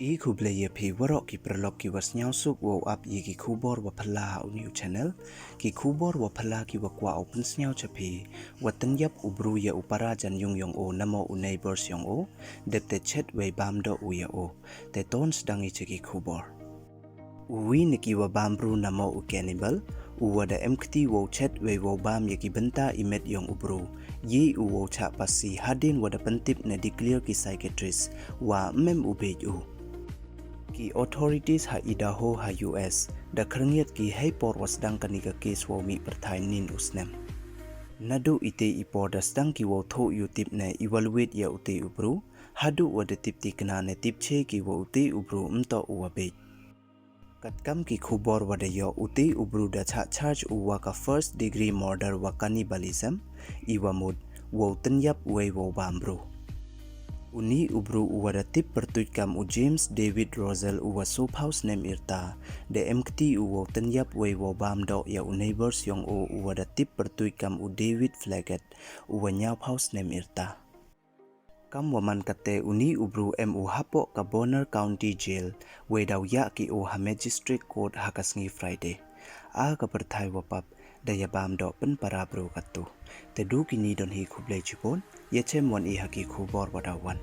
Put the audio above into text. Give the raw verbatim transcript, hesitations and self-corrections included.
I khublei ya phi waroh ki paralok ki wa sniawsuk wow ap ya ki khubor wa phylla ha u new channel. Ki khubor wa phylla ki wa kwah u pynsniaw cha phi, wa tynyap u bru ya u para jan yung yong o namo u neighbors yong o, dep te chet wei bam doh u ya o. Te ton sdang i cha ki khubor. U wi na ki wa bam bru namo u cannibal, u wa da em kti wow chet wei wow bam ya ki bynta i met yong u bru, ye u wow chah pasi hadien wa da pyntip ne declare ki psychiatrist wa mem u bej u. Ki authorities ha Idaho ha U S da khyrngiat ki hei por wa sdang kani ka case wow mih pyrthai nin u snem. Naduh ite i por da sdang ki wow thoh yow tip ne evaluate ya ute u bru, haduh wa da tip tikna ne tip che ki wa ute u bru ym toh u wa bej. Katkam ki khubor wa da yoh, ute u bru da chah charge u wa ka first degree murder wa cannibalism, i wa mut wow tynyap wei wow bam bru. Uni u bru u wa da tip pyrtuit kam u James David Roselle u wa soophaw snem irta, da em kti u wow tynyap wei wow bam doh ya u neighbors yong o u wa da tip pyrtuit kam u David Fleget u wa ynñiawphaw snem irta. Kam wa man kate, uni u bru em u hapoh ka Bonner County Jail, wei daw yah ki o ha Magistrate Court ha ka sngi Friday. A ka pyrthai wa pap da ya bam doh pynpara bru katu. Te du kini don hi, khublei chibun, ya chem wan i ha ki khubor wa daw wan.